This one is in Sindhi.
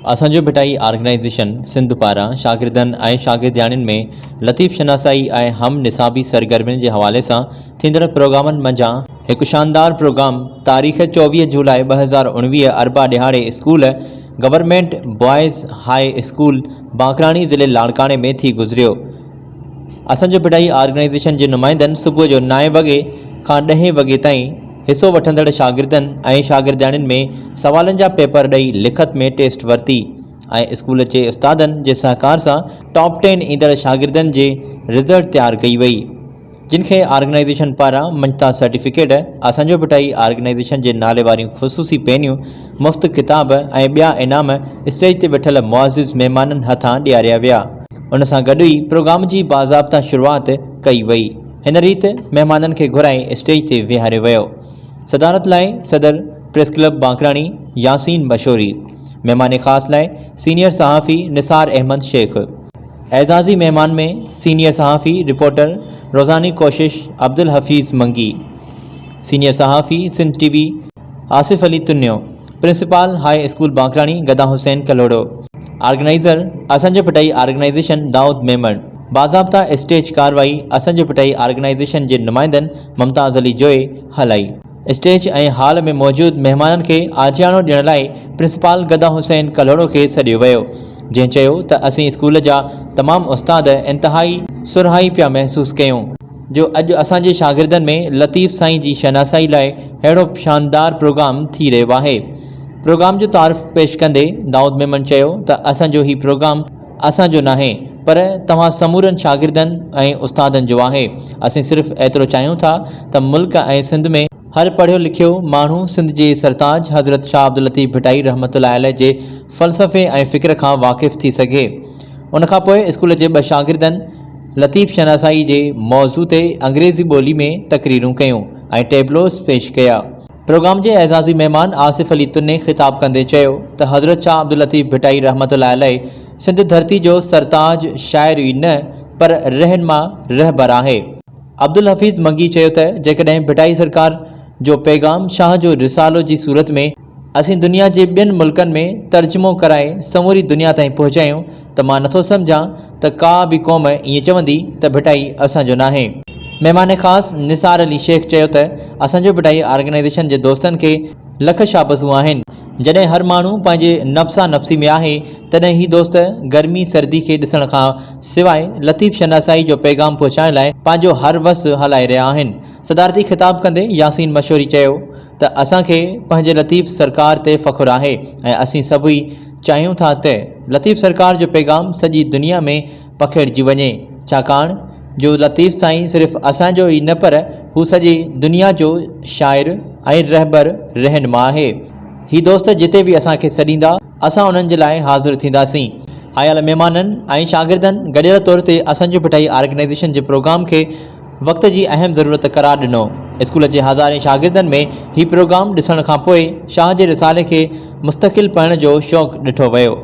اسان جو ڀٽائي آرگنائيزيشن سنڌ پاران شاگردن ۽ شاگردياڻين ۾ لطيف شناسائي ۽ هم نصابي سرگرمين جي حوالي سان ٿيندڙ پروگرامن منجهان هڪ شاندار پروگرام تاريخ 24 جولاء 2019 اربع ڏهاڙي school government boys high school Bakrani ضلعي لاڙڪاڻي ۾ ٿي گذريو. اسان جو ڀٽائي آرگنائيزيشن جي نمائندن صبح جو نائين وڳي کان ڏهين وڳي تائين حصو وٺندڙ شاگردن ۽ شاگردياڻين ۾ سوالن جا پيپر ڏئي لکت ۾ ٽيسٽ ورتي ۽ اسڪول جي استادن جي سهڪار سان ٽاپ ٽين ايندڙ شاگردن جي رزلٽ تيار ڪئي وئي. جن کي آرگنائيزيشن پاران مڃتا سرٽيفڪيٽ، اسان جو ڀٽائي آرگنائيزيشن جي نالي واريون خصوصي پينيون، مفت ڪتاب ۽ ٻيا انعام اسٽيج تي ويٺل معزز مهمانن هٿان ڏياريا ويا. ان سان گڏ ئي پروگرام جي باضابطا شروعات ڪئي وئي. هن ريت مهمانن کي گهرائي اسٽيج تي ويهاريو ويو. صدارت لاء صدر پريس ڪلب باقراڻي ياسين مشوري، مهمان خاص لاء سينيئر صحافي نثار احمد شيخ، اعزازي مهمان ۾ سينيئر صحافي رپورٽر روزاني ڪوشش عبدالحفيظ منگي، سينيئر صحافي Sindh T V Asif Ali Tunio, principal high school Bakrani Gada Hussain Kalhoro, organiser اسان جو پٽائي آرگنائيزيشن دائود ميمڻ، باضابطا اسٽيج ڪارروائي اسان جو پٽائي آرگنائيزيشن جي نمائندن ممتاز علي جوئي هلائي. اسٽيج ۽ هال ۾ موجود مهمانن کي آجياڻو ڏيڻ لاء پرنسپال گدا حسين ڪلهوڙو کي سڏيو ويو، جنهن چيو ته اسين اسڪول جا تمام استاد انتهائي سرهائي پيا محسوس ڪيون جو اڄ اسان جي شاگردن ۾ لطيف سائين جي شناسائي لاء ههڙو شاندار پروگرام ٿي رهيو آهي. پروگرام جو تعارف پيش ڪندي دائود ميمڻ چيو ته اسان جو هي پروگرام اسان جو ناهي پر توهان سمورن شاگردن ۽ استادن جو آهي. اسين صرف ايترو چاهيون ٿا ته ملڪ ۽ سنڌ ۾ هر پڙهيو لکيو ماڻهو سنڌ جي سرتاج حضرت شاهه عبداللطيف ڀٽائي رحمة الله عليه جي فلسفي ۽ فڪر کان واقف ٿي سگهي. ان کان پوء اسڪول جي ٻه شاگردن لطيف شناسائي جي موضوع تي انگريزي ٻولي ۾ تقريرون ڪيون ۽ ٽيبلوز پيش ڪيا. پروگرام جي اعزازي مهمان آصف علي تني خطاب ڪندي چيو ته حضرت شاهه عبداللطيف ڀٽائي رحمة الله عليه سنڌ ڌرتي جو سرتاج شاعر ئي نه پر رهنما رهبر آهي. عبدالحفيظ منگي چيو ته جيڪڏهن ڀٽائي سرڪار جو پيغام شاهه جو رسالو جي صورت ۾ اسين دنيا جي ٻين ملڪن ۾ ترجمو ڪرائي سموري دنيا تائين پهچايون ته مان نٿو سمجهان ته ڪا به قوم ائين چوندي ته ڀٽائي اسان جو ناهي. مهمان خاص نثار علي شيخ چيو ته اسان جو ڀٽائي آرگنائيزيشن جي دوستن کي لک شابسون آهن، جڏهن هر ماڻهو پنهنجي نفسا نفسي ۾ آهي تڏهن هي دوست گرمي سردي کي ڏسڻ کان سواء لطيف شناسائي جو پيغام پهچائڻ لاء پنهنجو هر وس هلائي رهيا آهن. صدارتي خطاب ڪندي ياسين مشوري چيو ته اسان کي پنهنجي لطيف سرڪار تي فخر آهي ۽ اسين سڀئي چاهيون ٿا ته لطيف سرڪار جو پيغام سڄي دنيا ۾ پکيڙجي وڃي ڇاڪاڻ جو لطيف سائين صرف اسان جو ئي نه پر هو سڄي دنيا جو شاعر ۽ رهبر رهنما آهي. هي دوست جتي به اسان کي سڏيندا اسان انهن جي لاء حاضر ٿينداسين. آيل مهمانن ۽ شاگردن گڏيل طور تي اسان جو ڀٽائي آرگنائيزيشن جي پروگرام کي وقت جي اهم ضرورت قرار ڏنو. اسڪول جي هزارين شاگردن ۾ هي پروگرام ڏسڻ کانپوء شاهه جي رسالي کي مستقل پڙهڻ جو شوق ڏٺو ويو.